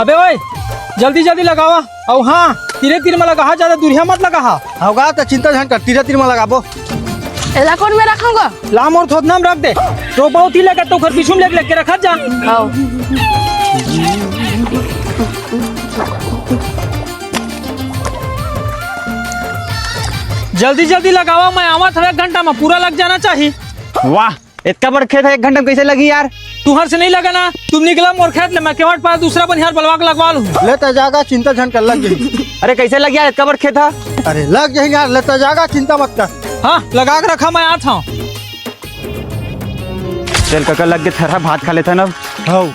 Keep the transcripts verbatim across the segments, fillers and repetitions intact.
अबे ओए, जल्दी जल्दी लगावा। अउ हाँ, तीरे तीर म लगाहा, ज्यादा दूरिहा मत लगाहा। हव गा, त चिंता झन कर, तीरे तीर म लगाबो। एला कोन में रखूंगा? ला मोर थोथना म रख दे। रोपा उठी लगा त ओखर पीछू म लेग लेग के रखत जा। हव। जल्दी जल्दी लगावा, मैं आवत हव, एक घंटा म पूरा लग जाना चाही। वाह, इतना बड़ खेत है, एक घंटा में कैसे लगी यार? तुहर से नहीं लगा ना, तुम निकला मोर खेत ले, मैं केवट पास दूसरा बनिहार बलवा के लगवा लूँ। ले त जागा, चिंता झन कर, लग जाही। अरे कैसे लगी यार, इतना बड़ खेत है? अरे लग जाही यार, ले त जागा, चिंता मत कर। हाँ, लगा के रखा, मैं आत हूँ। चल कका, लग के थरहा, भात खा लेथन अब। हव।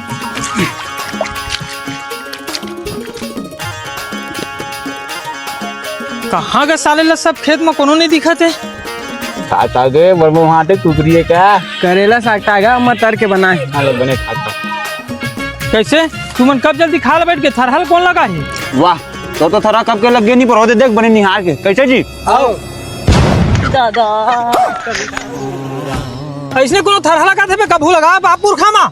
कहाँ गे साले ला, सब खेत म कोनो नहीं दिखत हे। साग टागे, बड़बो हाथे कुकरी हे का? करेला साग टागा, अम्मा तर के बनाए। हाँ, ले बने खा खा। कैसे? तुमन कब जल्दी खा ले बैठ के, थरहा ल कोन लगा हे? वाह, तो, तो थरहा कब के लग गे नहीं, पर होदे देख बने निहार के। कैसे जी? आओ। दादा। ऐसने कोनो थरहा लगा थे बे, कभू लगा बाप पुरखा मा।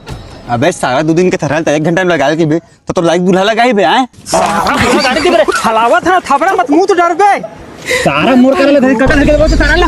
अबे सारा दो दिन के थरहा ल त एक घंटा में लगा के बे। तो, तो लाइक दूल्हा लगाही बे, आए? सारा दूल्हा गाड़ी दे बे रे। हलावत है ना, थापड़ा मत, मुंह तो डर बे। सारा मोर करा ले, धरी कटल के बोल, सारा ला।